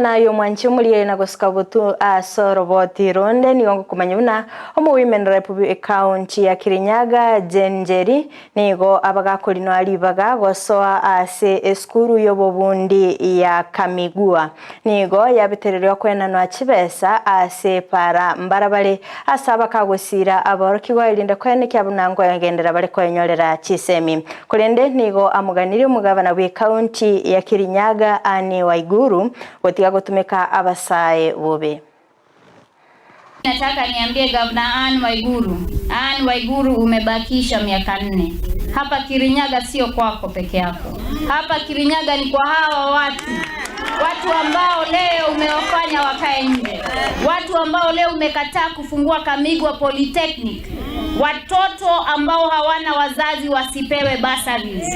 Nayo mwanchi omuliere na gosuka botu ase oroboti ronde nigo ngokomanya buna omo women rep county ya Kirinyaga Jane Njeri nigo abagakorinwa ribaga gosoa ase esukuru y'obobundi ya Kamigua. Nigo yabetererwa kwenanwa chibesa ase para mbarabare ase abakagosira aborokigwa erinde koenekia buna nkoegendera bare koenyorera chisemi. Korende nigo amoganirie omogabana bwe county ya Kirinyaga Anne Waiguru gotiga gotumeka abasae bobe. Nataka niambie Gavana Anne Waiguru, Anne Waiguru, umebakisha miaka 4 hapa Kirinyaga. Sio kwako peke yako, hapa Kirinyaga ni kwa hawa watu, watu ambao leo umewafanya wakae nje, watu ambao leo umekataa kufungua Kamigwa Polytechnic, watoto ambao hawana wazazi wasipewe bursaries,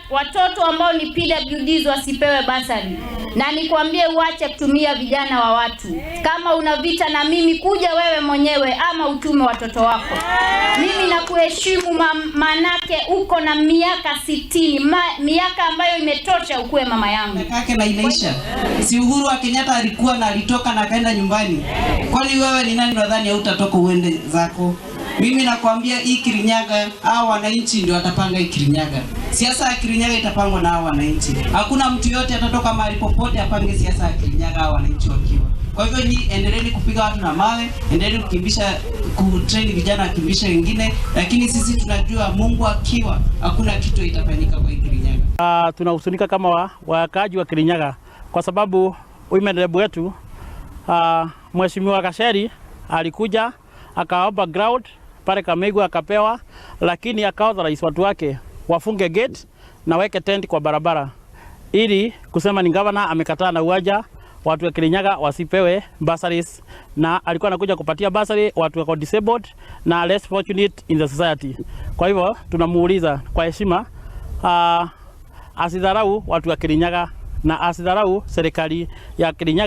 watoto ambao ni PWDs wasipewe bursary. Na nikwambie uache kutumia vijana wa watu. Kama una vita na mimi, kuja wewe mwenyewe ama utume watoto wako. Mimi nakuheshimu, manake uko na miaka 60, miaka ambayo imetosha ukuwe mama yangu. Kake na inaisha. Si Uhuru wa Kenyatta alikuwa na alitoka na akaenda nyumbani? Kwani wewe ni nani unadhani hautatoka uende zako? Mimi nakwambia hii Kirinyaga, hao wananchi ndio watapanga hii Kirinyaga. Siasa ya Kirinyaga itapangwa na hao wananchi. Hakuna mtu yote atatoka mahali popote apange siasa ya Kirinyaga hao wananchi wakiwa. Kwa hivyo nyi endeleeni kupiga watu na mawe, endeleeni kukimbisha, kutrain vijana wakimbisha wengine, lakini sisi tunajua Mungu akiwa, hakuna kitu itafanyika kwa hii Kirinyaga. Tunahuzunika kama wakaaji wa Kirinyaga kwa sababu women rep wetu, Mheshimiwa Gacheri, alikuja akaomba ground pale Kamigwa akapewa, lakini akaauthorize watu wake wafunge gate na weke tent kwa barabara ili kusema ni governor amekataa na uwanja watu wa Kirinyaga wasipewe bursaries, na alikuwa anakuja kupatia bursary watu wako disabled na less fortunate in the society. Kwa hivyo tunamuuliza kwa heshima, asidharau watu wa Kirinyaga na asidharau serikali ya Kirinyaga.